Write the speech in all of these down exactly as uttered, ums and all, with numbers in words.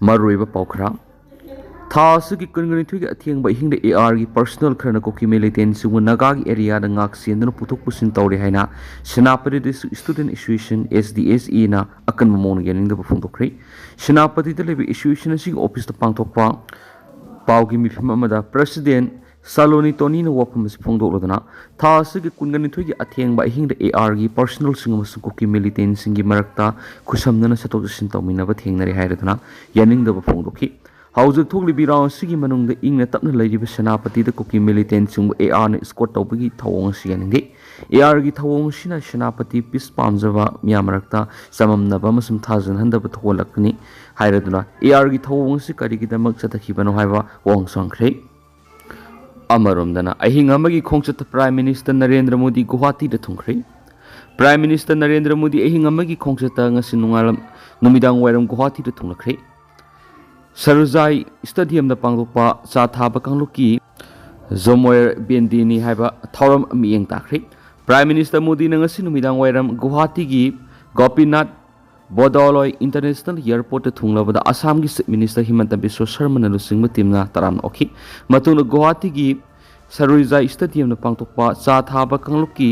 ꯃꯔꯨꯑꯣꯏꯕ ꯄꯥꯎ ꯈꯔ꯫ ꯊꯥ ꯑꯁꯤꯒꯤ ꯀꯨꯟꯒ ꯅꯤꯊꯣꯏꯒꯤ ꯑꯊꯦꯡꯕ ꯑꯍꯤꯡꯗ ꯑꯦ ꯑꯥꯔꯒꯤ ꯄꯔꯁꯅꯦꯜ ꯈꯔꯅ ꯀꯨꯀꯤ ꯃꯤꯂꯤꯇꯦꯟꯁꯤꯡꯕꯨ ꯅꯥꯒꯥꯒꯤ ꯑꯦꯔꯤꯌꯥꯗ ꯉꯥꯛ ꯁꯦꯟꯗꯨꯅ ꯄꯨꯊꯣꯛ ꯄꯨꯁꯤꯟ ꯇꯧꯔꯤ ꯍꯥꯏꯅ Senapati district student association, S D S ꯏꯅ ꯑꯀꯟꯕ ꯃꯑꯣꯡꯗ ꯌꯥꯅꯤꯡꯗꯕ ꯐꯣꯡꯗꯣꯛꯈ꯭ꯔꯦ꯫ ꯁꯦꯅꯥꯄꯇꯤꯗ ꯂꯩꯕ ꯑꯦꯁꯣꯁꯤꯌꯦꯁꯟ ꯑꯁꯤꯒꯤ ꯑꯣꯐꯤꯁꯇ ꯄꯥꯡꯊꯣꯛꯄ ꯄꯥꯎꯒꯤ ꯃꯤꯐꯝ ꯑꯃꯗ ꯄ꯭ꯔꯁꯤꯗꯦꯟꯠ ꯁꯥꯂꯣꯅꯤ ꯇꯣꯅꯤꯅ ꯋꯥꯐꯝ ꯑꯁꯤ ꯐꯣꯡꯗꯣꯛꯂꯗꯨꯅ, ꯊꯥ ꯑꯁꯤꯒꯤ ꯀꯨꯟꯒ ꯅꯤꯊꯣꯏꯒꯤ ꯑꯊꯦꯡꯕ ꯑꯍꯤꯡꯗ ꯑꯦ ꯑꯥꯔꯒꯤ ꯄꯔꯁꯅꯦꯜꯁꯤꯡ ꯑꯃꯁꯨꯡ ꯀꯨꯀꯤ ꯃꯤꯂꯤꯇꯦꯟꯁꯤꯡꯒꯤ ꯃꯔꯛꯇ ꯈꯨꯠꯁꯝꯅꯅ ꯆꯠꯊꯣꯛ ꯆꯠꯁꯤꯟ ꯇꯧꯃꯤꯟꯅꯕ ꯊꯦꯡꯅꯔꯦ ꯍꯥꯏꯔꯗꯨꯅ ꯌꯥꯅꯤꯡꯗꯕ ꯐꯣꯡꯗꯣꯛꯈꯤ꯫ ꯍꯧꯖꯤꯛ ꯊꯣꯛꯂꯤꯕ ꯏꯔꯥꯡ ꯑꯁꯤꯒꯤ ꯃꯅꯨꯡꯗ ꯏꯪꯅ ꯇꯞꯅ ꯂꯩꯔꯤꯕ ꯁꯦꯅꯥꯄꯇꯤꯗ ꯀꯨꯀꯤ ꯃꯤꯂꯤꯇꯦꯟꯁꯤꯡꯕꯨ ꯑꯦ ꯑꯥꯔꯅ ꯏꯁꯀꯣꯔꯠ ꯇꯧꯕꯒꯤ ꯊꯧꯑꯣꯡ ꯑꯁꯤ ꯌꯥꯅꯤꯡꯗꯦ꯫ ꯑꯦ ꯑꯥꯔꯒꯤ ꯊꯧꯑꯣꯡ ꯑꯁꯤꯅ ꯁꯦꯅꯥꯄꯇꯤ ꯄꯤꯁ ꯄꯥꯝꯖꯕ ꯃꯤꯌꯥꯝ ꯃꯔꯛꯇ ꯆꯃꯝꯅꯕ ꯑꯃꯁꯨꯡ ꯊꯥꯖꯅꯍꯟꯗꯕ ꯊꯣꯛꯍꯜꯂꯛꯀꯅꯤ ꯍꯥꯏꯔꯗꯨꯅ ꯑꯦ ꯑꯥꯔꯒꯤ ꯊꯧꯑꯣꯡ ꯑꯁꯤ ꯀꯔꯤꯒꯤꯗꯃꯛ ꯆꯠꯊꯈꯤꯕꯅꯣ ꯍꯥꯏꯕ ꯋꯥꯍꯪꯁꯨ ꯍꯪꯈ꯭ꯔꯦ꯫ ꯑꯃꯔꯣꯝꯗꯅ, ꯑꯍꯤꯡ ꯑꯃꯒꯤ ꯈꯣꯡꯆꯠꯇ ꯄ꯭ꯔꯥꯏꯝ ꯃꯤꯅꯤꯁꯇꯔ ꯅꯔꯦꯟꯗ꯭ꯔ ꯃꯣꯗꯤ ꯒꯨꯋꯥꯍꯥꯇꯤꯗ ꯊꯨꯡꯈ꯭ꯔꯦ꯫ ꯄ꯭ꯔꯥꯏꯝ ꯃꯤꯅꯤꯁꯇꯔ ꯅꯔꯦꯟꯗ꯭ꯔ ꯃꯣꯗꯤ ꯑꯍꯤꯡ ꯑꯃꯒꯤ ꯈꯣꯡꯆꯠꯇ ꯉꯁꯤ ꯅꯣꯡꯉꯥꯜꯂꯝ-, ꯅꯨꯃꯤꯗꯥꯡ ꯋꯥꯏꯔꯝ ꯒꯨꯋꯥꯍꯥꯇꯤꯗ ꯊꯨꯡꯂꯛꯈ꯭ꯔꯦ꯫ ꯁꯔꯨꯖꯥꯏ ꯁ꯭ꯇꯦꯗꯤꯌꯝꯗ ꯄꯥꯡꯊꯣꯛꯄ ꯆꯥ ꯊꯥꯕ ꯀꯥꯡꯂꯨꯞꯀꯤ ꯖꯣꯃꯣꯌꯔ ꯕꯦꯟꯗꯤꯅꯤ ꯍꯥꯏꯕ ꯊꯧꯔꯝ ꯃꯤꯠꯌꯦꯡ ꯇꯥꯈ꯭ꯔꯦ꯫ ꯄ꯭ꯔꯥꯏꯝ ꯃꯤꯅꯤꯁꯇꯔ ꯃꯣꯗꯤꯅ ꯉꯁꯤ ꯅꯨꯃꯤꯗꯥꯡ ꯋꯥꯏꯔꯝ ꯒꯨꯋꯥꯍꯥꯇꯤꯒꯤ ꯒꯣꯄꯤꯅꯥꯊ ꯕꯣꯗꯣꯂꯣꯏ ꯏꯟꯇꯔꯅꯦꯁꯅꯦꯜ ꯑꯦꯌꯔꯄꯣꯔꯠꯇ ꯊꯨꯡꯂꯕꯗ ꯑꯁꯥꯝꯒꯤ ꯆꯤꯐ ꯃꯤꯅꯤꯁꯇꯔ ꯍꯤꯃꯟꯇ ꯕꯤꯁ꯭ꯋ ꯁꯔꯃꯅ ꯂꯨꯆꯤꯡꯕ ꯇꯤꯝꯅ ꯇꯔꯥꯝꯅ ꯑꯣꯛꯈꯤ꯫ ꯃꯇꯨꯡꯗ ꯒꯨꯋꯥꯍꯥꯇꯤꯒꯤ ꯁꯔꯨꯖꯥꯏ ꯁ꯭ꯇꯦꯗꯤꯌꯝꯗ ꯄꯥꯡꯊꯣꯛꯄ ꯆꯥ ꯊꯥꯕ ꯀꯥꯡꯂꯨꯞꯀꯤ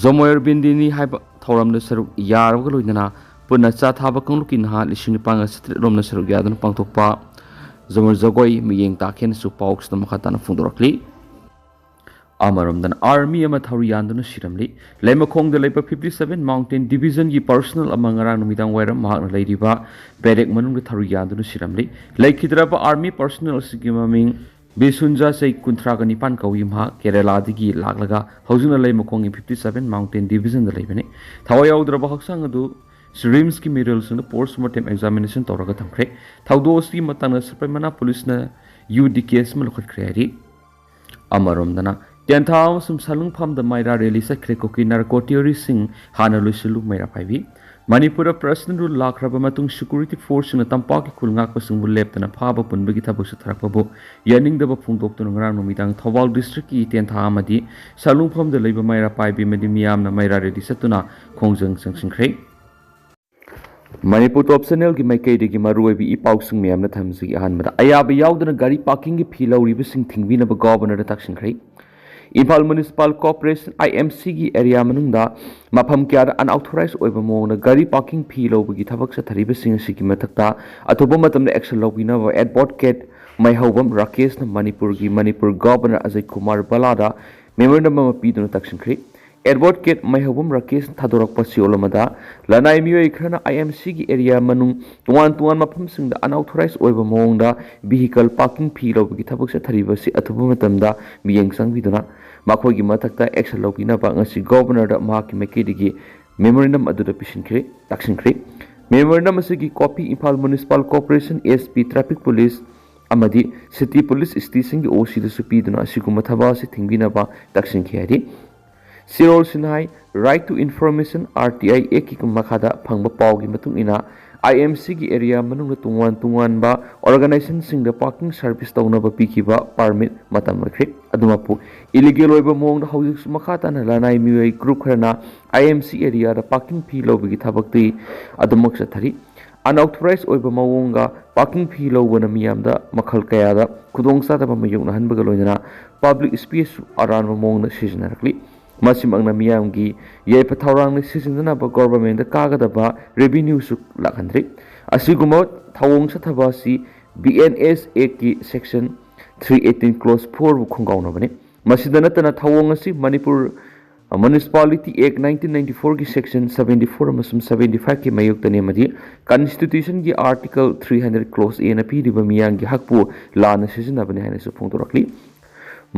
ꯖꯣꯃꯣꯌꯔ ꯕꯤꯟꯗꯤꯅꯤ ꯍꯥꯏꯕ ꯊꯧꯔꯝꯗ ꯁꯔꯨꯛ ꯌꯥꯔꯕꯒ ꯂꯣꯏꯅꯅ ꯄꯨꯟꯅ ꯆꯥ ꯊꯥꯕ ꯀꯥꯡꯂꯨꯞꯀꯤ ꯅꯍꯥ ꯂꯤꯁꯤꯡ ꯅꯤꯄꯥꯟꯒ ꯆꯥꯇ꯭ꯔꯦꯠ ꯔꯣꯝꯅ ꯁꯔꯨꯛ ꯌꯥꯗꯨꯅ ꯄꯥꯡꯊꯣꯛꯄ ꯖꯣꯃꯣꯌꯔ ꯖꯒꯣꯏ ꯃꯤꯠꯌꯦꯡ ꯇꯥꯈꯤ ꯍꯥꯏꯅꯁꯨ ꯄꯥꯎꯁꯤꯗ ꯃꯈꯥ ꯇꯥꯅ ꯐꯣꯡꯗꯣꯔꯛꯂꯤ꯫ ꯑꯃꯔꯣꯝꯗꯅ, ꯑꯥꯔꯃꯤ ꯑꯃ ꯊꯧꯔꯤ ꯌꯥꯟꯗꯨꯅ ꯁꯤꯔꯝꯂꯤ꯫ ꯂꯩꯃꯈꯣꯡꯗ ꯂꯩꯕ ꯐꯤꯐꯇꯤ ꯁꯚꯦꯟ ꯃꯥꯎꯟꯇꯦꯟ ꯗꯤꯕꯤꯖꯟꯒꯤ ꯄꯔꯁꯅꯦꯜ ꯑꯃ ꯉꯔꯥꯡ ꯅꯨꯃꯤꯗꯥꯡ ꯋꯥꯏꯔꯝ ꯃꯍꯥꯛꯅ ꯂꯩꯔꯤꯕ ꯕꯦꯔꯦꯛ ꯃꯅꯨꯡꯗ ꯊꯧꯔꯤ ꯌꯥꯟꯗꯨꯅ ꯁꯤꯔꯝꯂꯤ꯫ ꯂꯩꯈꯤꯗ꯭ꯔꯕ ꯑꯥꯔꯃꯤ ꯄꯔꯁꯅꯦꯜ ꯑꯁꯤꯒꯤ ꯃꯃꯤꯡ ꯕꯤꯁꯨꯟꯖꯥ, ꯆꯍꯤ ꯀꯨꯟꯊ꯭ꯔꯥꯒ ꯅꯤꯄꯥꯟ ꯀꯧꯏ꯫ ꯃꯍꯥꯛ ꯀꯦꯔꯦꯂꯥꯗꯒꯤ ꯂꯥꯛꯂꯒ ꯍꯧꯖꯤꯛꯅ ꯂꯩꯃꯈꯣꯡꯒꯤ ꯐꯤꯐꯇꯤ ꯁꯚꯦꯟ ꯃꯥꯎꯟꯇꯦꯟ ꯗꯤꯕꯤꯖꯟꯗ ꯂꯩꯕꯅꯤ꯫ ꯊꯋꯥꯏ ꯌꯥꯎꯗ꯭ꯔꯕ ꯍꯛꯆꯥꯡ ꯑꯗꯨ ꯔꯤꯝꯁꯀꯤ ꯃꯤꯔꯣꯜꯁꯤꯡꯗ ꯄꯣꯁꯃꯣꯔꯇꯦꯝ ꯑꯦꯛꯖꯥꯃꯤꯅꯦꯁꯟ ꯇꯧꯔꯒ ꯊꯝꯈ꯭ꯔꯦ꯫ ꯊꯧꯗꯣꯛ ꯑꯁꯤꯒꯤ ꯃꯇꯥꯡꯗ ꯁꯄꯔꯃꯅꯥ ꯄꯨꯂꯤꯁꯅ ꯌꯨ ꯗꯤ ꯀꯦꯁ ꯑꯃ ꯂꯧꯈꯠꯈ꯭ꯔꯦ ꯍꯥꯏꯔꯤ꯫ ꯑꯃꯔꯣꯝꯗꯅ, ꯇꯦꯟꯊꯥ ꯑꯃꯁꯨꯡ ꯁꯥꯂꯨꯡꯐꯝꯗ ꯃꯩꯔꯥ ꯔꯦꯂꯤ ꯆꯠꯈ꯭ꯔꯦ꯫ ꯀꯨꯀꯤ ꯅꯥꯔꯀꯣ ꯇꯦꯔꯣꯔꯤꯁꯁꯤꯡ ꯍꯥꯟꯅ ꯂꯣꯏꯁꯤꯜꯂꯨ, ꯃꯩꯔꯥ ꯄꯥꯏꯕꯤ꯫ ꯃꯅꯤꯄꯨꯔꯗ ꯄ꯭ꯔꯁꯅꯦꯜ ꯔꯨꯜ ꯂꯥꯛꯈ꯭ꯔꯕ ꯃꯇꯨꯡ ꯁꯦꯀ꯭ꯌꯨꯔꯤꯇꯤ ꯐꯣꯔꯁꯁꯤꯡꯅ ꯇꯝꯄꯥꯛꯀꯤ ꯈꯨꯜ ꯉꯥꯛꯄꯁꯤꯡꯕꯨ ꯂꯦꯞꯇꯅ ꯐꯥꯕ ꯄꯨꯟꯕꯒꯤ ꯊꯕꯛ ꯆꯠꯊꯔꯛꯄꯕꯨ ꯌꯥꯅꯤꯡꯗꯕ ꯐꯣꯡꯗꯣꯛꯇꯨꯅ ꯉꯔꯥꯡ ꯅꯨꯃꯤꯗꯥꯡ ꯊꯧꯕꯥꯜ ꯗꯤꯁꯇ꯭ꯔꯤꯛꯀꯤ ꯇꯦꯟꯊꯥ ꯑꯃꯗꯤ ꯁꯥꯂꯨꯡꯐꯝꯗ ꯂꯩꯕ ꯃꯩꯔꯥ ꯄꯥꯏꯕꯤ ꯑꯃꯗꯤ ꯃꯤꯌꯥꯝꯅ ꯃꯩꯔꯥ ꯔꯦꯂꯤ ꯆꯠꯇꯨꯅ ꯈꯣꯡꯖꯪ ꯆꯪꯁꯤꯟꯈ꯭ꯔꯦ꯫ ꯃꯅꯤꯄꯨꯔ ꯇꯣꯞ ꯆꯦꯅꯦꯜꯒꯤ ꯃꯥꯏꯀꯩꯗꯒꯤ ꯃꯔꯨꯑꯣꯏꯕ ꯏ ꯄꯥꯎꯁꯤꯡ ꯃꯌꯥꯝꯅ ꯊꯝꯖꯒꯦ꯫ ꯑꯍꯥꯟꯕꯗ, ꯑꯌꯥꯕ ꯌꯥꯎꯗꯅ ꯒꯥꯔꯤ ꯄꯥꯔꯀꯤꯡꯒꯤ ꯐꯤ ꯂꯧꯔꯤꯕꯁꯤꯡ ꯊꯤꯡꯕꯤꯅꯕ ꯒꯣꯕꯔꯅꯔꯗ ꯇꯛꯁꯤꯟꯈ꯭ꯔꯦ꯫ ꯏꯝꯐꯥꯜ ꯃ꯭ꯌꯨꯅꯤꯁꯤꯄꯥꯜ ꯀꯣꯔꯄꯣꯔꯦꯁꯟ, ꯑꯥꯏ ꯑꯦꯝ ꯁꯤꯒꯤ ꯑꯦꯔꯤꯌꯥ ꯃꯅꯨꯡꯗ ꯃꯐꯝ ꯀꯌꯥꯗ ꯑꯟꯑꯣꯊꯣꯔꯥꯏꯖ ꯑꯣꯏꯕ ꯃꯑꯣꯡꯗ ꯒꯥꯔꯤ ꯄꯥꯔꯀꯤꯡ ꯐꯤ ꯂꯧꯕꯒꯤ ꯊꯕꯛ ꯆꯠꯊꯔꯤꯕꯁꯤꯡ ꯑꯁꯤꯒꯤ ꯃꯊꯛꯇ ꯑꯊꯨꯕ ꯃꯇꯝꯗ ꯑꯦꯛꯁꯟ ꯂꯧꯕꯤꯅꯕ ꯑꯦꯗꯚꯣꯀꯦꯠ ꯃꯥꯏꯍꯧꯕꯝ ꯔꯥꯀꯦꯁꯅ ꯃꯅꯤꯄꯨꯔꯒꯤ, ꯃꯅꯤꯄꯨꯔ ꯒꯣꯕꯔꯅꯔ ꯑꯖꯌ ꯀꯨꯃꯥꯔ ꯚꯜꯂꯥꯗ ꯃꯦꯃꯣꯔꯦꯟꯗꯝ ꯑꯃ ꯄꯤꯗꯨꯅ ꯇꯛꯁꯤꯟꯈ꯭ꯔꯤ꯫ ꯑꯦꯗꯚꯣꯀꯦꯠ ꯃꯥꯏꯍꯧꯕꯝ ꯔꯥꯀꯦꯁꯅ ꯊꯥꯗꯣꯔꯛꯄ ꯆꯦꯔꯣꯜ ꯑꯃꯗ, ꯂꯅꯥꯏ ꯃꯤꯑꯣꯏ ꯈꯔꯅ ꯑꯥꯏ ꯑꯦꯝ ꯁꯤꯒꯤ ꯑꯦꯔꯤꯌꯥ ꯃꯅꯨꯡ ꯇꯣꯉꯥꯟ ꯇꯣꯉꯥꯟꯕ ꯃꯐꯝꯁꯤꯡꯗ ꯑꯟꯑꯣꯊꯣꯔꯥꯏꯖ ꯑꯣꯏꯕ ꯃꯑꯣꯡꯗ ꯚꯤꯍꯤꯀꯜ ꯄꯥꯔꯀꯤꯡ ꯐꯤ ꯂꯧꯕꯒꯤ ꯊꯕꯛ ꯆꯠꯊꯔꯤꯕ ꯑꯁꯤ ꯑꯊꯨꯕ ꯃꯇꯝꯗ ꯃꯤꯠꯌꯦꯡ ꯆꯪꯕꯤꯗꯨꯅ ꯃꯈꯣꯏꯒꯤ ꯃꯊꯛꯇ ꯑꯦꯛꯁꯟ ꯂꯧꯕꯤꯅꯕ ꯉꯁꯤ ꯒꯣꯕꯔꯅꯔꯗ ꯃꯍꯥꯛꯀꯤ ꯃꯥꯏꯀꯩꯗꯒꯤ ꯃꯦꯃꯣꯔꯦꯟꯗꯝ ꯑꯗꯨꯗ ꯄꯤꯁꯤꯟꯈ꯭ꯔꯦ, ꯇꯛꯁꯤꯟꯈ꯭ꯔꯦ꯫ ꯃꯦꯃꯣꯔꯦꯟꯗꯝ ꯑꯁꯤꯒꯤ copy Imphal municipal corporation, S P, traffic police ꯑꯃꯗꯤ ꯁꯤꯇꯤ ꯄꯨꯂꯤꯁ ꯁ꯭ꯇꯦꯁꯟꯒꯤ ꯑꯣ ꯁꯤꯗꯁꯨ ꯄꯤꯗꯨꯅ ꯑꯁꯤꯒꯨꯝꯕ ꯊꯕꯛ ꯑꯁꯤ ꯊꯤꯡꯕꯤꯅꯕ ꯇꯛꯁꯤꯟꯈꯤ ꯍꯥꯏꯔꯤ꯫ ꯆꯦꯔꯣꯜꯁꯤꯅ ꯍꯥꯏ, right to information, R T I ꯑꯦꯛꯀꯤ ꯃꯈꯥꯗ ꯐꯪꯕ ꯄꯥꯎꯒꯤ ꯃꯇꯨꯡ ꯏꯟꯅ, ꯑꯥꯏ ꯑꯦꯝ ꯁꯤꯒꯤ ꯑꯦꯔꯤꯌꯥ ꯃꯅꯨꯡꯗ ꯇꯣꯉꯥꯟ ꯇꯣꯉꯥꯟꯕ ꯑꯣꯔꯒꯅꯥꯏꯖꯦꯁꯟꯁꯤꯡꯗ ꯄꯥꯔꯀꯤꯡ ꯁꯔꯚꯤꯁ ꯇꯧꯅꯕ ꯄꯤꯈꯤꯕ ꯄꯥꯔꯃꯤꯠ ꯃꯇꯝ ꯂꯣꯏꯈ꯭ꯔꯦ꯫ ꯑꯗꯨꯃꯛꯄꯨ, ꯏꯂꯤꯒꯦꯜ ꯑꯣꯏꯕ ꯃꯑꯣꯡꯗ ꯍꯧꯖꯤꯛꯁꯨ ꯃꯈꯥ ꯇꯥꯅ ꯂꯅꯥꯏ ꯃꯤꯑꯣꯏ ꯒ꯭ꯔꯨꯞ ꯈꯔꯅ ꯑꯥꯏ ꯑꯦꯝ ꯁꯤ ꯑꯦꯔꯤꯌꯥꯗ ꯄꯥꯔꯀꯤꯡ ꯐꯤ ꯂꯧꯕꯒꯤ ꯊꯕꯛꯇꯤ ꯑꯗꯨꯃꯛ ꯆꯠꯊꯔꯤ꯫ ꯑꯟꯑꯣꯊꯣꯔꯥꯏꯖ ꯑꯣꯏꯕ ꯃꯑꯣꯡꯒ ꯄꯥꯔꯀꯤꯡ ꯐꯤ ꯂꯧꯕꯅ ꯃꯤꯌꯥꯝꯗ ꯃꯈꯜ ꯀꯌꯥꯗ ꯈꯨꯗꯣꯡꯆꯥꯗꯕ ꯃꯥꯌꯣꯛꯅꯍꯟꯕꯒ ꯂꯣꯏꯅꯅ ꯄꯕ꯭ꯂꯤꯛ ꯁ꯭ꯄꯦꯁꯁꯨ ꯑꯔꯥꯟꯕ ꯃꯑꯣꯡꯗ ꯁꯤꯖꯤꯟꯅꯔꯛꯂꯤ꯫ ꯃꯁꯤꯃꯛꯅ ꯃꯤꯌꯥꯝꯒꯤ ꯌꯥꯏꯐ ꯊꯧꯔꯥꯡꯅ ꯁꯤꯖꯤꯟꯅꯅꯕ ꯒꯣꯚꯔꯟꯃꯦꯟꯠꯇ ꯀꯥꯒꯗꯕ ꯔꯦꯚꯤꯅ꯭ꯌꯨꯁꯨ ꯂꯥꯛꯍꯟꯗ꯭ꯔꯤ꯫ ꯑꯁꯤꯒꯨꯝꯕ ꯊꯧꯑꯣꯡ ꯆꯠꯊꯕ ꯑꯁꯤ ꯕꯤ ꯑꯦꯟ ꯑꯦꯁ ꯑꯦꯛꯀꯤ ꯁꯦꯛꯁꯟ ꯊ꯭ꯔꯤ ꯑꯩꯠꯇꯤꯟ ꯀ꯭ꯂꯣꯖ ꯐꯣꯔꯕꯨ ꯈꯣꯡꯒꯥꯎꯅꯕꯅꯤ꯫ ꯃꯁꯤꯗ ꯅꯠꯇꯅ ꯊꯧꯑꯣꯡ ꯑꯁꯤ Manipur municipality act nineteen ninety ꯐꯣꯔꯒꯤ ꯁꯦꯛꯁꯟ ꯁꯕꯦꯟꯇꯤ ꯐꯣꯔ ꯑꯃꯁꯨꯡ ꯁꯕꯦꯟꯇꯤ ꯐꯥꯏꯚꯀꯤ ꯃꯥꯌꯣꯛꯇꯅꯤ ꯑꯃꯗꯤ ꯀꯟꯁꯇꯤꯇ꯭ꯌꯨꯁꯟꯒꯤ ꯑꯥꯔꯇꯤꯀꯜ ꯊ꯭ꯔꯤ ꯍꯟꯗ꯭ꯔꯦꯠ ꯀ꯭ꯂꯣꯖ ꯑꯦꯅ ꯄꯤꯔꯤꯕ ꯃꯤꯌꯥꯝꯒꯤ ꯍꯛꯄꯨ ꯂꯥꯟꯅ ꯁꯤꯖꯤꯟꯅꯕꯅꯤ ꯍꯥꯏꯅꯁꯨ ꯐꯣꯡꯗꯣꯔꯛꯂꯤ꯫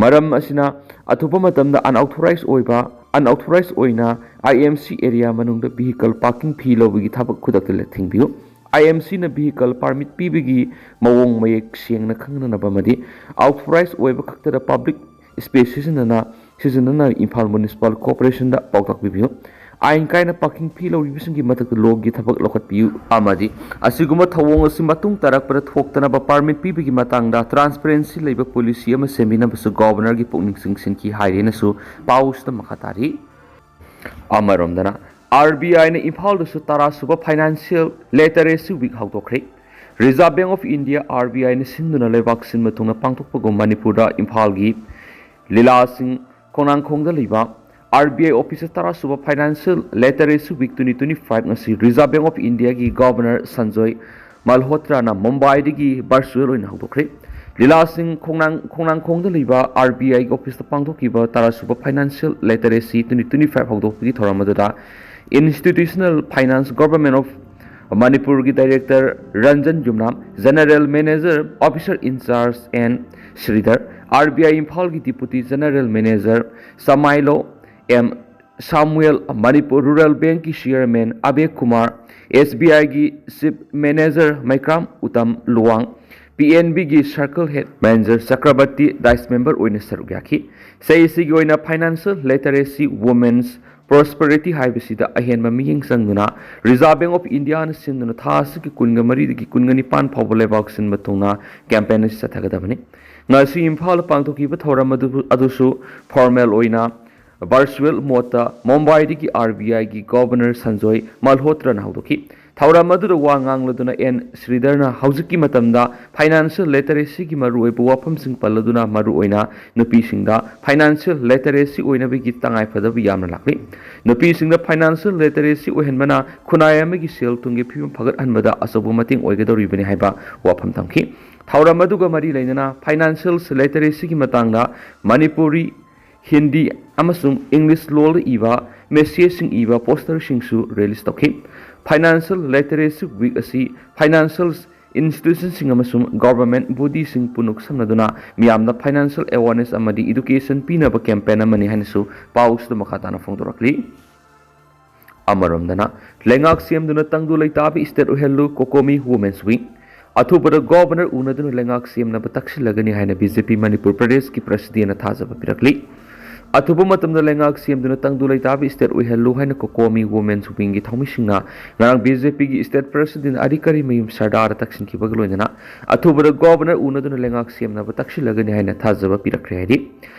ꯃꯔꯝ ꯑꯁꯤꯅ ꯑꯊꯨꯕ ꯃꯇꯝꯗ ꯑꯟꯑꯣꯊꯣꯔꯥꯏꯖ ꯑꯣꯏꯕ, ꯑꯟꯑꯣꯊꯣꯔꯥꯏꯖ ꯑꯣꯏꯅ ꯑꯥꯏ ꯑꯦꯝ ꯁꯤ ꯑꯦꯔꯤꯌꯥ ꯃꯅꯨꯡꯗ ꯚꯤꯍꯤꯀꯜ ꯄꯥꯔꯀꯤꯡ ꯐꯤ ꯂꯧꯕꯒꯤ ꯊꯕꯛ ꯈꯨꯗꯛꯇ ꯊꯤꯡꯕꯤꯌꯨ꯫ ꯑꯥꯏ ꯑꯦꯝ ꯁꯤꯅ ꯚꯤꯍꯤꯀꯜ ꯄꯥꯔꯃꯤꯠ ꯄꯤꯕꯒꯤ ꯃꯑꯣꯡ ꯃꯌꯦꯛ ꯁꯦꯡꯅ ꯈꯪꯅꯅꯕ ꯑꯃꯗꯤ ꯑꯣꯊꯣꯔꯥꯏꯖ ꯑꯣꯏꯕ ꯈꯛꯇꯗ ꯄꯕ꯭ꯂꯤꯛ ꯁ꯭ꯄꯦꯁ ꯁꯤꯖꯤꯟꯅꯅ, ꯁꯤꯖꯤꯟꯅꯅ ꯏꯝꯐꯥꯜ ꯃ꯭ꯌꯨꯅꯤꯁꯤꯄꯥꯜ ꯀꯣꯔꯄꯣꯔꯦꯁꯟꯗ ꯄꯥꯎꯇꯥꯛ ꯄꯤꯕꯤꯌꯨ꯫ ꯑꯥꯏꯟ ꯀꯥꯏꯅ ꯄꯥꯔꯀꯤꯡ ꯐꯤ ꯂꯧꯔꯤꯕꯁꯤꯡꯒꯤ ꯃꯊꯛꯇ ꯂꯣꯒꯤ ꯊꯕꯛ ꯂꯧꯈꯠꯄꯤꯌꯨ ꯑꯃꯗꯤ ꯑꯁꯤꯒꯨꯝꯕ ꯊꯧꯑꯣꯡ ꯑꯁꯤ ꯃꯇꯨꯡ ꯇꯥꯔꯛꯄꯗ ꯊꯣꯛꯇꯅꯕ ꯄꯥꯔꯃꯤꯠ ꯄꯤꯕꯒꯤ ꯃꯇꯥꯡꯗ ꯇ꯭ꯔꯥꯟꯁꯄꯔꯦꯟꯁꯤ ꯂꯩꯕ ꯄꯣꯂꯤꯁꯤ ꯑꯃ ꯁꯦꯝꯕꯤꯅꯕꯁꯨ ꯒꯣꯚꯔꯅꯔꯒꯤ ꯄꯨꯛꯅꯤꯡ ꯆꯤꯡꯁꯤꯟꯈꯤ ꯍꯥꯏꯔꯦꯅꯁꯨ ꯄꯥꯎꯁꯤꯗ ꯃꯈꯥ ꯇꯥꯔꯤ꯫ ꯑꯃꯔꯣꯝꯗꯅ RBIꯅ ꯏꯝꯐꯥꯜꯗꯁꯨ ꯇꯔꯥ ꯁꯨꯕ Financial Literacy Week ꯍꯧꯗꯣꯛꯈ꯭ꯔꯦ꯫ Reserve Bank of India, RBIꯅ ꯁꯤꯟꯗꯨꯅ ꯂꯩꯕꯥꯛ ꯁꯤꯟꯕ ꯊꯨꯡꯅ ꯄꯥꯡꯊꯣꯛꯄꯒꯨꯝ ꯃꯅꯤꯄꯨꯔꯗ ꯏꯝꯐꯥꯜꯒꯤ ꯂꯤꯂꯥꯁꯤꯡ ꯈꯣꯡꯅꯥꯡꯈꯣꯡꯗ ꯂꯩꯕ RBI officeꯇ ꯇꯔꯥ ꯁꯨꯕ Financial Literacy Week twenty twenty five ꯉꯁꯤ Reserve Bank of Indiaꯒꯤ Governor Sanjoy ꯃꯜꯍꯣꯇ꯭ꯔꯥꯅ ꯃꯨꯝꯕꯥꯏꯗꯒꯤ virtual ꯑꯣꯏꯅ ꯍꯧꯗꯣꯛꯈ꯭ꯔꯦ꯫ ꯂꯤꯂꯥꯁꯤꯡ ꯈꯣꯡꯅꯥꯡ ꯈꯣꯡꯅꯥꯡꯈꯣꯡꯗ ꯂꯩꯕ RBIꯒꯤ officeꯇ ꯄꯥꯡꯊꯣꯛꯈꯤꯕ ꯇꯔꯥ ꯁꯨꯕ Financial Literacy twenty twenty five ꯍꯧꯗꯣꯛꯄꯒꯤ ꯊꯧꯔꯝ ꯑꯗꯨꯗ Institutional Finance, Government of ꯃꯅꯤꯄꯨꯔꯒꯤ Director Ranjan Yumnam, General Manager, Officer in Charge N Sridhar, RBI ꯏꯝꯐꯥꯜꯒꯤ Deputy General Manager Samailo M Samuel, Manipur Rural Bankꯀꯤ Chairman ꯑꯕꯦ ꯀꯨꯃꯥꯔ, SBIꯒꯤ Chief Manager ꯃꯩꯀ꯭ꯔꯥꯝ ꯎꯇꯝ ꯂꯨꯋꯥꯡ, PNBꯒꯤ Circle Head Manager Chakraborty dais member ꯑꯣꯏꯅ ꯁꯔꯨꯛ ꯌꯥꯈꯤ꯫ ꯁꯤꯁꯤꯒꯤ ꯑꯣꯏꯅ Financial Literacy, Women's Prosperity ꯍꯥꯏꯕꯁꯤꯗ ꯑꯍꯦꯟꯕ ꯃꯤꯠꯌꯦꯡ ꯆꯪꯗꯨꯅ Reserve Bank of Indiaꯅ ꯁꯤꯟꯗꯨꯅ ꯊꯥ ꯑꯁꯤꯒꯤ ꯀꯨꯟꯒ ꯃꯔꯤꯗꯒꯤ ꯀꯨꯟꯒ ꯅꯤꯄꯥꯟ ꯐꯥꯎꯕ ꯂꯩꯕꯥꯛ ꯁꯤꯟꯕ ꯊꯨꯡꯅ campaign ꯑꯁꯤ ꯆꯠꯊꯒꯗꯕꯅꯤ꯫ ꯉꯁꯤ ꯏꯝꯐꯥꯜꯗ ꯄꯥꯡꯊꯣꯛꯈꯤꯕ ꯊꯧꯔꯝ ꯑꯗꯨ ꯑꯗꯨꯁꯨ formal ꯑꯣꯏꯅ virtual modeꯇ ꯃꯨꯝꯕꯥꯏꯗꯒꯤ RBIꯒꯤ Governor ꯁꯟꯖꯣꯏ ꯃꯜꯍꯣꯇ꯭ꯔꯥꯅ ꯍꯧꯗꯣꯛꯈꯤ꯫ ꯊꯧꯔꯝ ꯑꯗꯨꯗ ꯋꯥ ꯉꯥꯡꯂꯗꯨꯅ ꯑꯦꯟ ꯁ꯭ꯔꯤꯙꯔꯅ ꯍꯧꯖꯤꯛꯀꯤ ꯃꯇꯝꯗ Financial Literacyꯒꯤ ꯃꯔꯨꯑꯣꯏꯕ ꯋꯥꯐꯝꯁꯤꯡ ꯄꯜꯂꯗꯨꯅ ꯃꯔꯨꯑꯣꯏꯅ ꯅꯨꯄꯤꯁꯤꯡꯗ Financial Literacy ꯑꯣꯏꯅꯕꯒꯤ ꯇꯉꯥꯏꯐꯗꯕ ꯌꯥꯝꯅ ꯂꯥꯛꯂꯤ꯫ ꯅꯨꯄꯤꯁꯤꯡꯗ Financial Literacy ꯑꯣꯏꯍꯟꯕꯅ ꯈꯨꯟꯅꯥꯏ ꯑꯃꯒꯤ ꯁꯦꯜ ꯊꯨꯝꯒꯤ ꯐꯤꯕꯝ ꯐꯒꯠꯍꯟꯕꯗ ꯑꯆꯧꯕ ꯃꯇꯦꯡ ꯑꯣꯏꯒꯗꯧꯔꯤꯕꯅꯤ ꯍꯥꯏꯕ ꯋꯥꯐꯝ ꯊꯝꯈꯤ꯫ ꯊꯧꯔꯝ ꯑꯗꯨꯒ ꯃꯔꯤ ꯂꯩꯅꯅ Financial Literacyꯒꯤ ꯃꯇꯥꯡꯗ ꯃꯅꯤꯄꯨꯔꯤ, ꯍꯤꯟꯗꯤ ꯑꯃꯁꯨꯡ ꯏꯪꯂꯤꯁ ꯂꯣꯜꯗ ꯏꯕ messageꯁꯤꯡ ꯏꯕ posterꯁꯤꯡꯁꯨ release ꯇꯧꯈꯤ꯫ Financial Literacy Week ꯑꯁꯤ financial institutionꯁꯤꯡ ꯑꯃꯁꯨꯡ government bodyꯁꯤꯡ ꯄꯨꯟꯅ ꯈꯨꯠꯁꯝꯅꯗꯨꯅ ꯃꯤꯌꯥꯝꯗ financial awareness ꯑꯃꯗꯤ education ꯄꯤꯅꯕ campaign ꯑꯃꯅꯤ ꯍꯥꯏꯅꯁꯨ ꯄꯥꯎꯁꯤꯗ ꯃꯈꯥ ꯇꯥꯅ ꯐꯣꯡꯗꯣꯔꯛꯂꯤ꯫ ꯑꯃꯔꯣꯝꯗꯅ, ꯂꯩꯉꯥꯛ ꯁꯦꯝꯗꯨꯅ ꯇꯪꯗꯨ ꯂꯩꯇꯥꯕ state ꯑꯣꯏꯍꯜꯂꯨ, COCOMI Women's Wing꯫ ꯑꯊꯨꯕꯗ Governor ꯎꯅꯗꯨꯅ ꯂꯩꯉꯥꯛ ꯁꯦꯝꯅꯕ ꯇꯛꯁꯤꯜꯂꯒꯅꯤ ꯍꯥꯏꯅ BJP ꯃꯅꯤꯄꯨꯔ ꯄ꯭ꯔꯗꯦꯁꯀꯤ Presidentꯅ ꯊꯥꯖꯕ ꯄꯤꯔꯛꯂꯤ꯫ ꯑꯊꯨꯕ ꯃꯇꯝꯗ ꯂꯩꯉꯥꯛ ꯁꯦꯝꯗꯨꯅ ꯇꯪꯗꯨ ꯂꯩꯇꯥꯕ state ꯑꯣꯏꯍꯜꯂꯨ ꯍꯥꯏꯅ COCOMI Women's Wingꯒꯤ ꯊꯧꯃꯤꯁꯤꯡꯅ ꯉꯔꯥꯡ BJPꯒꯤ state president ꯑꯔꯤ ꯀꯔꯤꯃꯌꯨꯝ ꯁꯔꯗꯥꯔꯗ ꯇꯛꯁꯤꯟꯈꯤꯕꯒ ꯂꯣꯏꯅꯅ ꯑꯊꯨꯕꯗ governor ꯎꯅꯗꯨꯅ ꯂꯩꯉꯥꯛ ꯁꯦꯝꯅꯕ ꯇꯛꯁꯤꯜꯂꯒꯅꯤ ꯍꯥꯏꯅ ꯊꯥꯖꯕ ꯄꯤꯔꯛꯈ꯭ꯔꯦ ꯍꯥꯏꯔꯤ꯫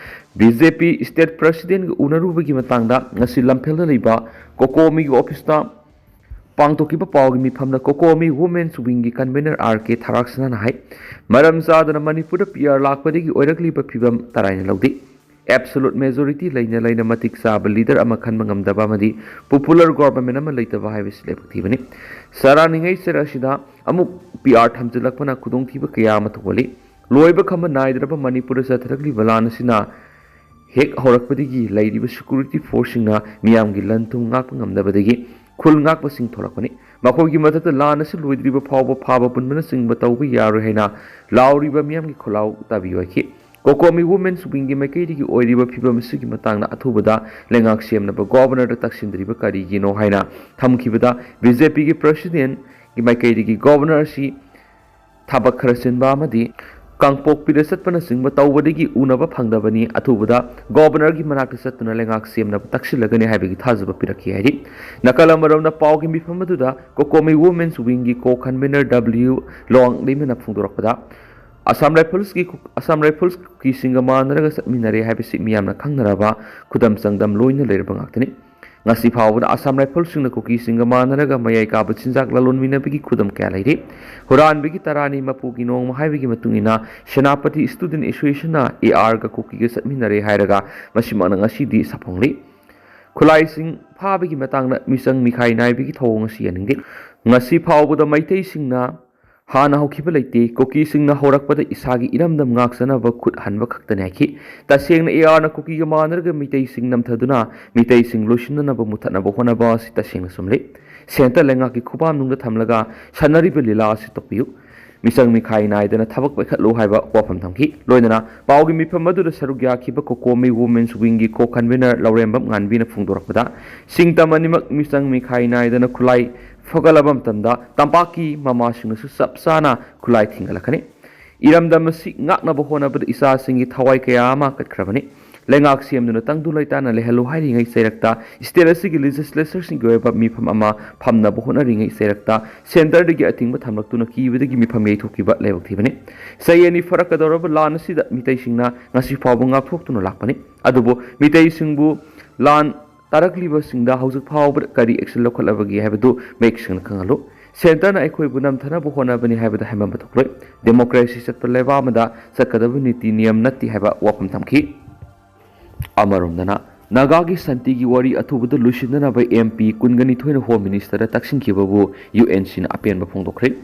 BJP state presidentꯒ ꯎꯅꯔꯨꯕꯒꯤ ꯃꯇꯥꯡꯗ ꯉꯁꯤ ꯂꯝꯐꯦꯜꯗ ꯂꯩꯕ COCOMIꯒꯤ officeꯇ ꯄꯥꯡꯊꯣꯛꯈꯤꯕ ꯄꯥꯎꯒꯤ ꯃꯤꯐꯝꯗ COCOMI Women's Wingꯒꯤ convener R K ꯊꯔꯥꯛꯁꯅꯥꯅ ꯍꯥꯏ, ꯃꯔꯝ ꯆꯥꯗꯅ ꯃꯅꯤꯄꯨꯔꯗ PR ꯂꯥꯛꯄꯗꯒꯤ ꯑꯣꯏꯔꯛꯂꯤꯕ ꯐꯤꯕꯝ ꯇꯔꯥꯏꯅ ꯂꯧꯗꯦ꯫ Absolute majority ꯂꯩꯅ ꯂꯩꯅ ꯃꯇꯤꯛ ꯆꯥꯕ leader ꯑꯃ ꯈꯟꯕ ꯉꯝꯗꯕ ꯑꯃꯗꯤ popular government ꯑꯃ ꯂꯩꯇꯕ ꯍꯥꯏꯕꯁꯤ ꯂꯥꯏꯕꯛ ꯊꯤꯕꯅꯤ꯫ ꯆꯔꯥꯅꯤꯡꯉꯩ ꯆꯔꯥ ꯑꯁꯤꯗ ꯑꯃꯨꯛ PR ꯊꯝꯖꯤꯜꯂꯛꯄꯅ ꯈꯨꯗꯣꯡꯊꯤꯕ ꯀꯌꯥ ꯑꯃ ꯊꯣꯛꯍꯜꯂꯤ꯫ ꯂꯣꯏꯕ ꯈꯝꯕ ꯅꯥꯏꯗ꯭ꯔꯕ ꯃꯅꯤꯄꯨꯔꯗ ꯆꯠꯊꯔꯛꯂꯤꯕ ꯂꯥꯟ ꯑꯁꯤꯅ ꯍꯦꯛ ꯍꯧꯔꯛꯄꯗꯒꯤ ꯂꯩꯔꯤꯕ security forceꯁꯤꯡꯅ ꯃꯤꯌꯥꯝꯒꯤ ꯂꯟ ꯊꯨꯝ ꯉꯥꯛꯄ ꯉꯝꯗꯕꯗꯒꯤ ꯈꯨꯜ ꯉꯥꯛꯄꯁꯤꯡ ꯊꯣꯛꯂꯛꯄꯅꯤ꯫ ꯃꯈꯣꯏꯒꯤ ꯃꯊꯛꯇ ꯂꯥꯟ ꯑꯁꯤ ꯂꯣꯏꯗ꯭ꯔꯤꯕ ꯐꯥꯎꯕ ꯐꯥꯕ ꯄꯨꯟꯕꯅꯆꯤꯡꯕ ꯇꯧꯕ ꯌꯥꯔꯣꯏ ꯍꯥꯏꯅ ꯂꯥꯎꯔꯤꯕ ꯃꯤꯌꯥꯝꯒꯤ ꯈꯣꯜꯂꯥꯎ ꯇꯥꯕꯤꯌꯨ ꯍꯥꯏꯈꯤ꯫ COCOMI Women's Wingꯒꯤ ꯃꯥꯏꯀꯩꯗꯒꯤ ꯑꯣꯏꯔꯤꯕ ꯐꯤꯕꯝ ꯑꯁꯤꯒꯤ ꯃꯇꯥꯡꯗ ꯑꯊꯨꯕꯗ ꯂꯩꯉꯥꯛ ꯁꯦꯝꯅꯕ governorꯗ ꯇꯛꯁꯤꯟꯗ꯭ꯔꯤꯕ ꯀꯔꯤꯒꯤꯅꯣ ꯍꯥꯏꯅ ꯊꯝꯈꯤꯕꯗ, BJPꯒꯤ presidentꯒꯤ ꯃꯥꯏꯀꯩꯗꯒꯤ governor ꯑꯁꯤ ꯊꯕꯛ ꯈꯔ ꯆꯤꯟꯕ ꯑꯃꯗꯤ ꯀꯥꯡꯄꯣꯛꯄꯤꯗ ꯆꯠꯄꯅꯆꯤꯡꯕ ꯇꯧꯕꯗꯒꯤ ꯎꯅꯕ ꯐꯪꯗꯕꯅꯤ꯫ ꯑꯊꯨꯕꯗ governorꯒꯤ ꯃꯅꯥꯛꯇ ꯆꯠꯇꯨꯅ ꯂꯩꯉꯥꯛ ꯁꯦꯝꯅꯕ ꯇꯛꯁꯤꯜꯂꯒꯅꯤ ꯍꯥꯏꯕꯒꯤ ꯊꯥꯖꯕ ꯄꯤꯔꯛꯈꯤ ꯍꯥꯏꯔꯤ꯫ ꯅꯥꯀꯜ ꯑꯃꯔꯣꯝꯗ ꯄꯥꯎꯒꯤ ꯃꯤꯐꯝ ꯑꯗꯨꯗ COCOMI Women's Wingꯒꯤ co-convener W ꯂꯣꯡꯂꯤꯃꯅ ꯐꯣꯡꯗꯣꯔꯛꯄꯗ, Assam Riflesꯀꯤ, Assam Rifles ꯀꯨꯀꯤꯁꯤꯡꯒ ꯃꯥꯟꯅꯔꯒ ꯆꯠꯃꯤꯟꯅꯔꯦ ꯍꯥꯏꯕꯁꯤ ꯃꯤꯌꯥꯝꯅ ꯈꯪꯅꯔꯕ ꯈꯨꯗꯝ ꯆꯥꯡꯗꯝ ꯂꯣꯏꯅ ꯂꯩꯔꯕ ꯉꯥꯛꯇꯅꯤ꯫ ꯉꯁꯤ ꯐꯥꯎꯕꯗ Assam Riflesꯁꯤꯡꯅ ꯀꯨꯀꯤꯁꯤꯡꯒ ꯃꯥꯟꯅꯔꯒ ꯃꯌꯥꯏ ꯀꯥꯕ ꯆꯤꯟꯖꯥꯛ ꯂꯂꯣꯟꯃꯤꯟꯅꯕꯒꯤ ꯈꯨꯗꯝ ꯀꯌꯥ ꯂꯩꯔꯤ꯫ ꯍꯨꯔꯥꯟꯕꯒꯤ ꯇꯔꯥꯅꯤ ꯃꯄꯨꯒꯤ ꯅꯣꯡꯃ ꯍꯥꯏꯕꯒꯤ ꯃꯇꯨꯡ ꯏꯟꯅ, Senapati Student Associationꯅ ARꯒ ꯀꯨꯀꯤꯒ ꯆꯠꯃꯤꯟꯅꯔꯦ ꯍꯥꯏꯔꯒ ꯃꯁꯤꯃꯛꯅ ꯉꯁꯤꯗꯤ ꯁꯥꯐꯣꯡꯂꯤ꯫ ꯈꯨꯠꯂꯥꯏꯁꯤꯡ ꯐꯥꯕꯒꯤ ꯃꯇꯥꯡꯗ ꯃꯤꯆꯪ ꯃꯤꯈꯥꯏ ꯅꯥꯏꯕꯒꯤ ꯊꯧꯑꯣꯡ ꯑꯁꯤ ꯌꯥꯅꯤꯡꯗꯦ꯫ ꯉꯁꯤ ꯐꯥꯎꯕꯗ ꯃꯩꯇꯩꯁꯤꯡꯅ ꯍꯥꯟꯅ ꯍꯧꯈꯤꯕ ꯂꯩꯇꯦ꯫ ꯀꯨꯀꯤꯁꯤꯡꯅ ꯍꯧꯔꯛꯄꯗ ꯏꯁꯥꯒꯤ ꯏꯔꯝꯗꯝ ꯉꯥꯛꯆꯅꯕ ꯈꯨꯠ ꯍꯟꯕ ꯈꯛꯇꯅꯤ ꯍꯥꯏꯈꯤ꯫ ꯇꯁꯦꯡꯅ ARꯅ ꯀꯨꯀꯤꯒ ꯃꯥꯟꯅꯔꯒ ꯃꯤꯇꯩꯁꯤꯡ ꯅꯝꯊꯗꯨꯅ ꯃꯤꯇꯩꯁꯤꯡ ꯂꯣꯏꯁꯤꯟꯅꯅꯕ ꯃꯨꯊꯠꯅꯕ ꯍꯣꯠꯅꯕ ꯑꯁꯤ ꯇꯁꯦꯡꯅ ꯆꯨꯝꯂꯤ꯫ ꯁꯦꯟꯇꯔ ꯂꯩꯉꯥꯛꯀꯤ ꯈꯨꯄꯥꯝꯅꯨꯡꯗ ꯊꯝꯂꯒ ꯁꯥꯟꯅꯔꯤꯕ ꯂꯤꯂꯥ ꯑꯁꯤ ꯇꯣꯛꯄꯤꯌꯨ꯫ ꯃꯤꯆꯪ ꯃꯤꯈꯥꯏ ꯅꯥꯏꯗꯅ ꯊꯕꯛ ꯄꯥꯏꯈꯠꯂꯨ ꯍꯥꯏꯕ ꯋꯥꯐꯝ ꯊꯝꯈꯤ꯫ ꯂꯣꯏꯅꯅ ꯄꯥꯎꯒꯤ ꯃꯤꯐꯝ ꯑꯗꯨꯗ ꯁꯔꯨꯛ ꯌꯥꯈꯤꯕ COCOMI Women's Wingꯒꯤ co-convener ꯂꯧꯔꯦꯝꯕꯝ ꯉꯥꯟꯕꯤꯅ ꯐꯣꯡꯗꯣꯔꯛꯄꯗ, ꯁꯤꯡꯇꯝ ꯑꯅꯤꯃꯛ ꯃꯤꯆꯪ ꯃꯤꯈꯥꯏ ꯅꯥꯏꯗꯅ ꯈꯨꯠꯂꯥꯏ ꯐꯒꯠꯂꯕ ꯃꯇꯝꯗ ꯇꯝꯄꯥꯛꯀꯤ ꯃꯃꯥꯁꯤꯡꯅꯁꯨ ꯆꯞ ꯆꯥꯅ ꯈꯨꯠꯂꯥꯏ ꯊꯤꯡꯒꯠꯂꯛꯀꯅꯤ꯫ ꯏꯔꯝꯗꯝ ꯑꯁꯤ ꯉꯥꯛꯅꯕ ꯍꯣꯠꯅꯕꯗ ꯏꯆꯥꯁꯤꯡꯒꯤ ꯊꯋꯥꯏ ꯀꯌꯥ ꯑꯃ ꯀꯠꯈ꯭ꯔꯕꯅꯤ꯫ ꯂꯩꯉꯥꯛ ꯁꯦꯝꯗꯨꯅ ꯇꯪꯗꯨ ꯂꯩꯇꯥꯅ ꯂꯩꯍꯜꯂꯨ ꯍꯥꯏꯔꯤꯉꯩ ꯆꯩꯔꯛꯇ, state ꯑꯁꯤꯒꯤ legislatorꯁꯤꯡꯒꯤ ꯑꯣꯏꯕ ꯃꯤꯐꯝ ꯑꯃ ꯐꯝꯅꯕ ꯍꯣꯠꯅꯔꯤꯉꯩ ꯆꯩꯔꯛꯇ centreꯗꯒꯤ ꯑꯊꯤꯡꯕ ꯊꯝꯂꯛꯇꯨꯅ ꯀꯤꯕꯗꯒꯤ ꯃꯤꯐꯝ ꯌꯩꯊꯣꯛꯈꯤꯕ ꯂꯥꯏꯕꯛ ꯊꯤꯕꯅꯤ꯫ ꯆꯍꯤ ꯑꯅꯤ ꯐꯥꯔꯛꯀꯗꯧꯔꯕ ꯂꯥꯟ ꯑꯁꯤꯗ ꯃꯤꯇꯩꯁꯤꯡꯅ ꯉꯁꯤ ꯐꯥꯎꯕ ꯉꯥꯛꯊꯣꯛꯇꯨꯅ ꯂꯥꯛꯄꯅꯤ꯫ ꯑꯗꯨꯕꯨ ꯃꯤꯇꯩꯁꯤꯡꯕꯨ ꯂꯥꯟ ꯇꯥꯔꯛꯂꯤꯕꯁꯤꯡꯗ ꯍꯧꯖꯤꯛ ꯐꯥꯎꯕꯗ ꯀꯔꯤ action ꯂꯧꯈꯠꯂꯕꯒꯦ ꯍꯥꯏꯕꯗꯨ ꯃꯌꯦꯛ ꯁꯦꯡꯅ ꯈꯪꯍꯜꯂꯨ꯫ Centreꯅ ꯑꯩꯈꯣꯏꯕꯨ ꯅꯝꯊꯅꯕ ꯍꯣꯠꯅꯕꯅꯤ ꯍꯥꯏꯕꯗ ꯍꯥꯏꯃꯟꯕ ꯊꯣꯛꯂꯣꯏ꯫ Democracy ꯆꯠꯄ ꯂꯩꯕꯥꯛ ꯑꯃꯗ ꯆꯠꯀꯗꯕ ꯅꯤꯇꯤ ꯅꯤꯌꯝ ꯅꯠꯇꯦ ꯍꯥꯏꯕ ꯋꯥꯐꯝ ꯊꯝꯈꯤ꯫ ꯑꯃꯔꯣꯝꯗꯅ, ꯅꯥꯒꯥꯒꯤ ꯁꯥꯟꯇꯤꯒꯤ ꯋꯥꯔꯤ ꯑꯊꯨꯕꯗ ꯂꯣꯏꯁꯤꯟꯅꯅꯕ MP ꯀꯨꯟꯒ ꯅꯤꯊꯣꯏꯅ Home Ministerꯗ ꯇꯛꯁꯤꯟꯈꯤꯕꯕꯨ UNCꯅ ꯑꯄꯦꯟꯕ ꯐꯣꯡꯗꯣꯛꯈ꯭ꯔꯦ꯫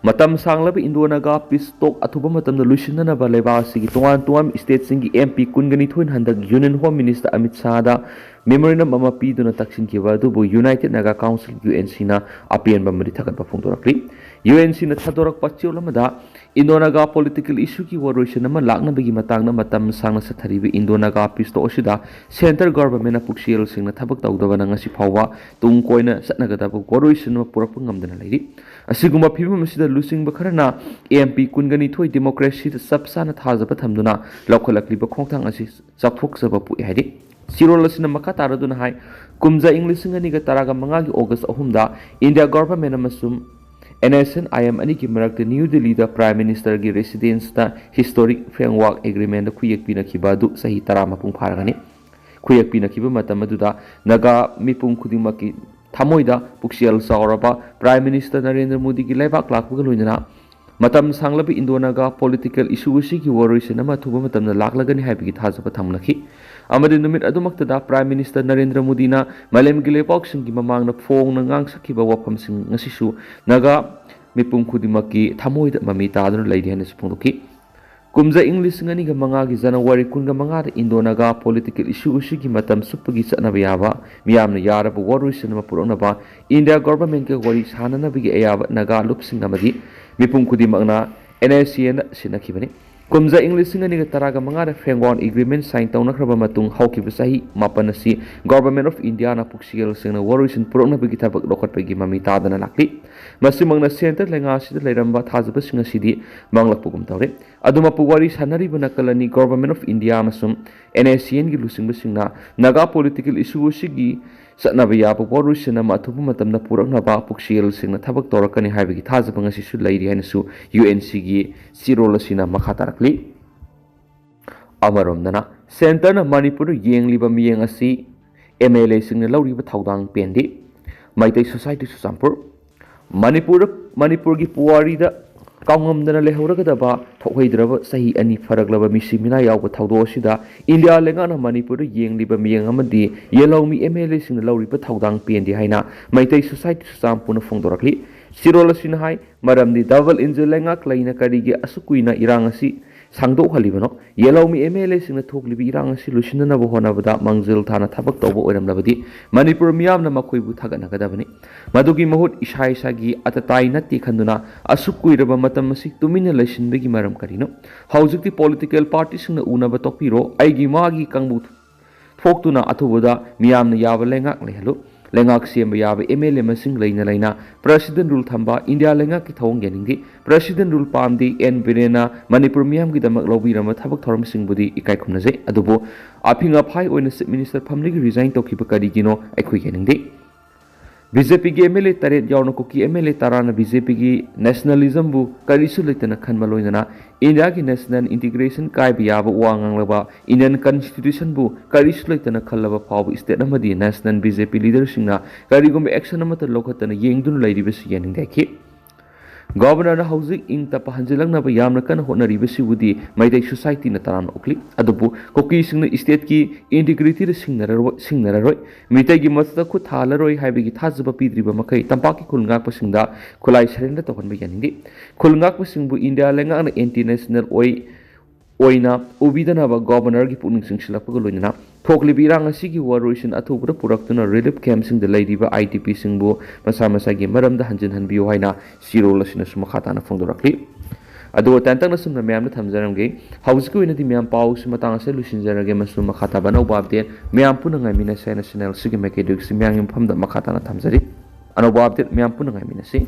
ꯃꯇꯝ ꯁꯥꯡꯂꯕ Indo-Naga peace talk ꯑꯊꯨꯕ ꯃꯇꯝꯗ ꯂꯣꯏꯁꯤꯟꯅꯅꯕ ꯂꯩꯕꯥꯛ ꯑꯁꯤꯒꯤ ꯇꯣꯉꯥꯟ ꯇꯣꯉꯥꯟꯕ stateꯁꯤꯡꯒꯤ MP ꯀꯨꯟꯒ ꯅꯤꯊꯣꯏꯅ ꯍꯟꯗꯛ Union Home Minister Amit ꯁꯥꯍꯗ memorandum ꯑꯃ ꯄꯤꯗꯨꯅ ꯇꯛꯁꯤꯟꯈꯤꯕ ꯑꯗꯨꯕꯨ United Naga Council, UNCꯅ ꯑꯄꯦꯟꯕ ꯑꯃꯗꯤ ꯊꯥꯒꯠꯄ ꯐꯣꯡꯗꯣꯔꯛꯂꯤ꯫ UNCꯅ ꯊꯥꯗꯣꯔꯛꯄ ꯆꯦꯔꯣꯜ ꯑꯃꯗ Indo-Naga political issueꯒꯤ ꯋꯥꯔꯣꯏꯁꯤꯟ ꯑꯃ ꯂꯥꯛꯅꯕꯒꯤ ꯃꯇꯥꯡꯗ ꯃꯇꯝ ꯁꯥꯡꯅ ꯆꯠꯊꯔꯤꯕ Indo-Naga peace talk ꯑꯁꯤꯗ centre governmentꯅ ꯄꯨꯛꯆꯦꯜ ꯁꯦꯡꯅ ꯊꯕꯛ ꯇꯧꯗꯕꯅ ꯉꯁꯤ ꯐꯥꯎꯕ ꯇꯨꯡ ꯀꯣꯏꯅ ꯆꯠꯅꯒꯗꯕ ꯋꯥꯔꯣꯏꯁꯤꯟ ꯑꯃ ꯄꯨꯔꯛꯄ ꯉꯝꯗꯅ ꯂꯩꯔꯤ꯫ ꯑꯁꯤꯒꯨꯝꯕ ꯐꯤꯕꯝ ꯑꯁꯤꯗ ꯂꯨꯆꯤꯡꯕ ꯈꯔꯅ MP ꯀꯨꯟꯒ ꯅꯤꯊꯣꯏ democracyꯗ ꯆꯞ ꯆꯥꯅ ꯊꯥꯖꯕ ꯊꯝꯗꯨꯅ ꯂꯧꯈꯠꯂꯛꯂꯤꯕ ꯈꯣꯡꯊꯥꯡ ꯑꯁꯤ ꯆꯥꯎꯊꯣꯛꯆꯕ ꯄꯣꯛꯏ ꯍꯥꯏꯔꯤ꯫ ꯆꯦꯔꯣꯜ ꯑꯁꯤꯅ ꯃꯈꯥ ꯇꯥꯔꯗꯨꯅ ꯍꯥꯏ, ꯀꯨꯝꯖꯥ ꯏꯪ ꯂꯤꯁꯤꯡ ꯑꯅꯤꯒ ꯇꯔꯥꯒ ꯃꯉꯥꯒꯤ August ꯑꯍꯨꯝꯗ India government ꯑꯃꯁꯨꯡ NSCN-IM ꯑꯅꯤꯒꯤ ꯃꯔꯛꯇ New Delhiꯗ Prime Ministerꯒꯤ residenceꯇ historic framework agreementꯇ ꯈꯨꯌꯦꯛ ꯄꯤꯅꯈꯤꯕ ꯑꯗꯨ ꯆꯍꯤ ꯇꯔꯥ ꯃꯄꯨꯡ ꯐꯥꯔꯒꯅꯤ꯫ ꯈꯨꯌꯦꯛ ꯄꯤꯅꯈꯤꯕ ꯃꯇꯝ ꯑꯗꯨꯗ ꯅꯥꯒꯥ ꯃꯤꯄꯨꯝ ꯈꯨꯗꯤꯡꯃꯛꯀꯤ ꯊꯃꯣꯏꯗ ꯄꯨꯛꯆꯦꯜ ꯆꯥꯎꯔꯕ Prime Minister ꯅꯔꯦꯟꯗ꯭ꯔ ꯃꯣꯗꯤꯒꯤ ꯂꯩꯕꯥꯛ ꯂꯥꯛꯄꯒ ꯂꯣꯏꯅꯅ ꯃꯇꯝ ꯁꯥꯡꯂꯕ Indo-Naga political issue ꯑꯁꯤꯒꯤ ꯋꯥꯔꯣꯏꯁꯤꯟ ꯑꯃ ꯑꯊꯨꯕ ꯃꯇꯝꯗ ꯂꯥꯛꯂꯒꯅꯤ ꯍꯥꯏꯕꯒꯤ ꯊꯥꯖꯕ ꯊꯝꯂꯛꯈꯤ꯫ ꯑꯃꯗꯤ ꯅꯨꯃꯤꯠ ꯑꯗꯨꯃꯛꯇꯗ Prime Minister ꯅꯔꯦꯟꯗ꯭ꯔ ꯃꯣꯗꯤꯅ ꯃꯥꯂꯦꯝꯒꯤ ꯂꯩꯕꯥꯛꯁꯤꯡꯒꯤ ꯃꯃꯥꯡꯗ ꯐꯣꯡꯅ ꯉꯥꯡꯁꯛꯈꯤꯕ ꯋꯥꯐꯝꯁꯤꯡ ꯉꯁꯤꯁꯨ ꯅꯥꯒꯥ ꯃꯤꯄꯨꯝ ꯈꯨꯗꯤꯡꯃꯛꯀꯤ ꯊꯃꯣꯏꯗ ꯃꯃꯤ ꯇꯥꯗꯨꯅ ꯂꯩꯔꯤ ꯍꯥꯏꯅꯁꯨ ꯐꯣꯡꯗꯣꯛꯈꯤ꯫ ꯀꯨꯝꯖꯥ ꯏꯪ ꯂꯤꯁꯤꯡ ꯑꯅꯤꯒ ꯃꯉꯥꯒꯤ January ꯀꯨꯟꯒ ꯃꯉꯥꯗ Indo-Naga political issue ꯑꯁꯤꯒꯤ ꯃꯇꯝ ꯆꯨꯞꯄꯒꯤ ꯆꯠꯅꯕ ꯌꯥꯕ, ꯃꯤꯌꯥꯝꯅ ꯌꯥꯔꯕ ꯋꯥꯔꯣꯏꯁꯤꯟ ꯑꯃ ꯄꯨꯔꯛꯅꯕ India governmentꯀ ꯋꯥꯔꯤ ꯁꯥꯅꯅꯕꯒꯤ ꯑꯌꯥꯕ ꯅꯥꯒꯥ ꯂꯨꯞꯁꯤꯡ ꯑꯃꯗꯤ ꯃꯤꯄꯨꯝ ꯈꯨꯗꯤꯡꯃꯛꯅ NSCNꯗ ꯁꯤꯟꯅꯈꯤꯕꯅꯤ꯫ ꯀꯨꯝꯖꯥ ꯏꯪ ꯂꯤꯁꯤꯡ ꯑꯅꯤꯒ ꯇꯔꯥꯒ ꯃꯉꯥꯗ Farewell Agreement sign ꯇꯧꯅꯈ꯭ꯔꯕ ꯃꯇꯨꯡ ꯍꯧꯈꯤꯕ ꯆꯍꯤ ꯃꯥꯄꯟ ꯑꯁꯤ Government of Indiaꯅ ꯄꯨꯛꯆꯦꯜ ꯁꯦꯡꯅ ꯋꯥꯔꯣꯏꯁꯤꯟ ꯄꯨꯔꯛꯅꯕꯒꯤ ꯊꯕꯛ ꯂꯧꯈꯠꯄꯒꯤ ꯃꯃꯤ ꯇꯥꯗꯅ ꯂꯥꯛꯂꯤ꯫ ꯃꯁꯤꯃꯛꯅ centre ꯂꯩꯉꯥꯛ ꯑꯁꯤꯗ ꯂꯩꯔꯝꯕ ꯊꯥꯖꯕꯁꯤꯡ ꯑꯁꯤꯗꯤ ꯃꯥꯡꯂꯛꯄꯒꯨꯝ ꯇꯧꯔꯦ꯫ ꯑꯗꯨꯃꯛꯄꯨ ꯋꯥꯔꯤ ꯁꯥꯟꯅꯔꯤꯕ ꯅꯥꯀꯜ ꯑꯅꯤ Government of India ꯑꯃꯁꯨꯡ NSCNꯒꯤ ꯂꯨꯆꯤꯡꯕꯁꯤꯡꯅ Naga political issue ꯑꯁꯤꯒꯤ ꯆꯠꯅꯕ ꯌꯥꯕ ꯋꯥꯔꯣꯏꯁꯤꯟ ꯑꯃ ꯑꯊꯨꯕ ꯃꯇꯝꯗ ꯄꯨꯔꯛꯅꯕ ꯄꯨꯛꯆꯦꯜ ꯁꯦꯡꯅ ꯊꯕꯛ ꯇꯧꯔꯛꯀꯅꯤ ꯍꯥꯏꯕꯒꯤ ꯊꯥꯖꯕ ꯉꯁꯤꯁꯨ ꯂꯩꯔꯤ ꯍꯥꯏꯅꯁꯨ UNCꯒꯤ ꯆꯦꯔꯣꯜ ꯑꯁꯤꯅ ꯃꯈꯥ ꯇꯥꯔꯛꯂꯤ꯫ ꯑꯃꯔꯣꯝꯗꯅ centreꯅ ꯃꯅꯤꯄꯨꯔꯗ ꯌꯦꯡꯂꯤꯕ ꯃꯤꯠꯌꯦꯡ ꯑꯁꯤ MLAꯁꯤꯡꯅ ꯂꯧꯔꯤꯕ ꯊꯧꯗꯥꯡ ꯄꯦꯟꯗꯦ꯫ ꯃꯩꯇꯩ Society ꯆꯨꯔꯆꯥꯟꯄꯨꯔ꯫ ꯃꯅꯤꯄꯨꯔꯗ, ꯃꯅꯤꯄꯨꯔꯒꯤ ꯄꯨꯋꯥꯔꯤꯗ ꯀꯥꯎꯉꯝꯗꯅ ꯂꯩꯍꯧꯔꯒꯗꯕ ꯊꯣꯛꯍꯩꯗ꯭ꯔꯕ ꯆꯍꯤ ꯑꯅꯤ ꯐꯔꯛꯂꯕ ꯃꯤꯁꯤ ꯃꯤꯅꯥ ꯌꯥꯎꯕ ꯊꯧꯗꯣꯛ ꯑꯁꯤꯗ ꯏꯟꯗꯤꯌꯥ ꯂꯩꯉꯥꯛꯅ ꯃꯅꯤꯄꯨꯔꯗ ꯌꯦꯡꯂꯤꯕ ꯃꯤꯠꯌꯦꯡ ꯑꯃꯗꯤ ꯌꯦꯜꯍꯧꯃꯤ MLAꯁꯤꯡꯅ ꯂꯧꯔꯤꯕ ꯊꯧꯗꯥꯡ ꯄꯦꯟꯗꯦ ꯍꯥꯏꯅ ꯃꯩꯇꯩ Society ꯆꯨꯔꯆꯥꯟꯄꯨꯔꯅ ꯐꯣꯡꯗꯣꯔꯛꯂꯤ꯫ ꯆꯦꯔꯣꯜ ꯑꯁꯤꯅ ꯍꯥꯏ, ꯃꯔꯝꯗꯤ double engine ꯂꯩꯉꯥꯛ ꯂꯩꯅ ꯀꯔꯤꯒꯤ ꯑꯁꯨꯛ ꯀꯨꯏꯅ ꯏꯔꯥꯡ ꯑꯁꯤ ꯁꯥꯡꯗꯣꯛꯍꯜꯂꯤꯕꯅꯣ? ꯌꯦꯜꯍꯧꯃꯤ MLAꯁꯤꯡꯅ ꯊꯣꯛꯂꯤꯕ ꯏꯔꯥꯡ ꯑꯁꯤ ꯂꯣꯏꯁꯤꯟꯅꯅꯕ ꯍꯣꯠꯅꯕꯗ ꯃꯥꯡꯖꯤꯜ ꯊꯥꯅ ꯊꯕꯛ ꯇꯧꯕ ꯑꯣꯏꯔꯝꯂꯕꯗꯤ ꯃꯅꯤꯄꯨꯔ ꯃꯤꯌꯥꯝꯅ ꯃꯈꯣꯏꯕꯨ ꯊꯥꯒꯠꯅꯒꯗꯕꯅꯤ꯫ ꯃꯗꯨꯒꯤ ꯃꯍꯨꯠ ꯏꯁꯥ ꯏꯁꯥꯒꯤ ꯑꯇꯇꯥꯏ ꯅꯠꯇꯦ ꯈꯟꯗꯨꯅ ꯑꯁꯨꯛ ꯀꯨꯏꯔꯕ ꯃꯇꯝ ꯑꯁꯤ ꯇꯨꯃꯤꯟꯅ ꯂꯩꯁꯤꯟꯕꯒꯤ ꯃꯔꯝ ꯀꯔꯤꯅꯣ? ꯍꯧꯖꯤꯛꯇꯤ political partyꯁꯤꯡꯅ ꯎꯅꯕ ꯇꯣꯛꯄꯤꯔꯣ, ꯑꯩꯒꯤ ꯃꯥꯒꯤ ꯀꯥꯡꯕꯨ ꯊꯣꯛꯇꯨꯅ ꯑꯊꯨꯕꯗ ꯃꯤꯌꯥꯝꯅ ꯌꯥꯕ ꯂꯩꯉꯥꯛ ꯂꯩꯍꯜꯂꯨ꯫ ꯂꯩꯉꯥꯛ ꯁꯦꯝꯕ ꯌꯥꯕ MLA ꯃꯁꯤꯡ ꯂꯩꯅ ꯂꯩꯅ President rule ꯊꯝꯕ ꯏꯟꯗꯤꯌꯥ ꯂꯩꯉꯥꯛꯀꯤ ꯊꯧꯑꯣꯡ ꯌꯥꯅꯤꯡꯗꯦ꯫ President rule ꯄꯥꯝꯗꯦ꯫ ꯑꯦꯟ ꯕꯤꯔꯦꯟꯅ ꯃꯅꯤꯄꯨꯔ ꯃꯤꯌꯥꯝꯒꯤꯗꯃꯛ ꯂꯧꯕꯤꯔꯝꯕ ꯊꯕꯛ ꯊꯧꯔꯝꯁꯤꯡꯕꯨꯗꯤ ꯏꯀꯥꯏ ꯈꯨꯝꯅꯖꯩ, ꯑꯗꯨꯕꯨ ꯑꯐꯤꯡ ꯑꯐꯥꯏ ꯑꯣꯏꯅ Chief Minister ꯐꯝꯗꯒꯤ resign ꯇꯧꯈꯤꯕ ꯀꯔꯤꯒꯤꯅꯣ ꯑꯩꯈꯣꯏ ꯌꯥꯅꯤꯡꯗꯦ꯫ BJPꯒꯤ MLA ꯇꯔꯦꯠ ꯌꯥꯎꯅ ꯀꯨꯀꯤ MLA ꯇꯔꯥꯅ BJPꯒꯤ nationalismꯕꯨ ꯀꯔꯤꯁꯨ ꯂꯩꯇꯅ ꯈꯟꯕ ꯂꯣꯏꯅꯅ ꯏꯟꯗꯤꯌꯥꯒꯤ national integration ꯀꯥꯏꯕ ꯌꯥꯕ ꯋꯥ ꯉꯥꯡꯂꯕ Indian Constitutionꯕꯨ ꯀꯔꯤꯁꯨ ꯂꯩꯇꯅ ꯈꯜꯂꯕ ꯐꯥꯎꯕ state ꯑꯃꯗꯤ national BJP leaderꯁꯤꯡꯅ ꯀꯔꯤꯒꯨꯝꯕ action ꯑꯃꯠꯇ ꯂꯧꯈꯠꯇꯅ ꯌꯦꯡꯗꯨꯅ ꯂꯩꯔꯤꯕꯁꯤ ꯌꯥꯅꯤꯡꯗꯦ ꯍꯥꯏꯈꯤ꯫ Governorꯅ ꯍꯧꯖꯤꯛ ꯏꯪ ꯇꯞꯄ ꯍꯟꯖꯤꯜꯂꯛꯅꯕ ꯌꯥꯝꯅ ꯀꯟꯅ ꯍꯣꯠꯅꯔꯤꯕꯁꯤꯕꯨꯗꯤ ꯃꯩꯇꯩ Societyꯅ ꯇꯔꯥꯝꯅ ꯑꯣꯛꯂꯤ꯫ ꯑꯗꯨꯕꯨ ꯀꯨꯀꯤꯁꯤꯡꯅ stateꯀꯤ integrityꯗ ꯁꯤꯡꯅꯔꯔꯣꯏ, ꯁꯤꯡꯅꯔꯔꯣꯏ, ꯃꯤꯇꯩꯒꯤ ꯃꯊꯛꯇ ꯈꯨꯠ ꯊꯥꯍꯜꯂꯔꯣꯏ ꯍꯥꯏꯕꯒꯤ ꯊꯥꯖꯕ ꯄꯤꯗ꯭ꯔꯤꯕ ꯃꯈꯩ ꯇꯝꯄꯥꯛꯀꯤ ꯈꯨꯜ ꯉꯥꯛꯄꯁꯤꯡꯗ ꯈꯨꯠꯂꯥꯏ surrender ꯇꯧꯍꯟꯕ ꯌꯥꯅꯤꯡꯗꯦ꯫ ꯈꯨꯜ ꯉꯥꯛꯄꯁꯤꯡꯕꯨ ꯏꯟꯗꯤꯌꯥ ꯂꯩꯉꯥꯛꯅ anti national ꯑꯣꯏ, ꯑꯣꯏꯅ ꯎꯕꯤꯗꯅꯕ Governorꯒꯤ ꯄꯨꯛꯅꯤꯡ ꯆꯤꯡꯁꯤꯜꯂꯛꯄꯒ ꯂꯣꯏꯅꯅ ꯊꯣꯛꯂꯤꯕ ꯏꯔꯥꯡ ꯑꯁꯤꯒꯤ ꯋꯥꯔꯣꯏꯁꯤꯟ ꯑꯊꯨꯕꯗ ꯄꯨꯔꯛꯇꯨꯅ relief campꯁꯤꯡꯗ ꯂꯩꯔꯤꯕ IDPꯁꯤꯡꯕꯨ ꯃꯁꯥ ꯃꯁꯥꯒꯤ ꯃꯔꯝꯗ ꯍꯟꯖꯤꯟꯍꯟꯕꯤꯌꯨ ꯍꯥꯏꯅ ꯆꯦꯔꯣꯜ ꯑꯁꯤꯅꯁꯨ ꯃꯈꯥ ꯇꯥꯅ ꯐꯣꯡꯗꯣꯔꯛꯂꯤ꯫ ꯑꯗꯨꯒ ꯇꯦꯟꯇꯛꯅ ꯁꯨꯝꯅ ꯃꯌꯥꯝꯗ ꯊꯝꯖꯔꯝꯒꯦ꯫ ꯍꯧꯖꯤꯛꯀꯤ ꯑꯣꯏꯅꯗꯤ ꯃꯌꯥꯝ ꯄꯥꯎꯁꯤ ꯃꯇꯥꯡ ꯑꯁꯤꯗ ꯂꯣꯏꯁꯤꯟꯖꯔꯒꯦ, ꯑꯃꯁꯨꯡ ꯃꯈꯥ ꯇꯥꯕ ꯑꯅꯧꯕ update ꯃꯌꯥꯝ ꯄꯨꯟꯅ ꯉꯥꯏꯃꯤꯟꯅꯁꯦ ꯍꯥꯏꯅ channel ꯑꯁꯤꯒꯤ ꯃꯥꯏꯀꯩꯗꯒꯤꯁꯨ ꯃꯌꯥꯝꯒꯤ ꯃꯐꯝꯗ ꯃꯈꯥ ꯇꯥꯅ ꯊꯝꯖꯔꯤ꯫ ꯑꯅꯧꯕ update ꯃꯌꯥꯝ ꯄꯨꯟꯅ ꯉꯥꯏꯃꯤꯟꯅꯁꯤ꯫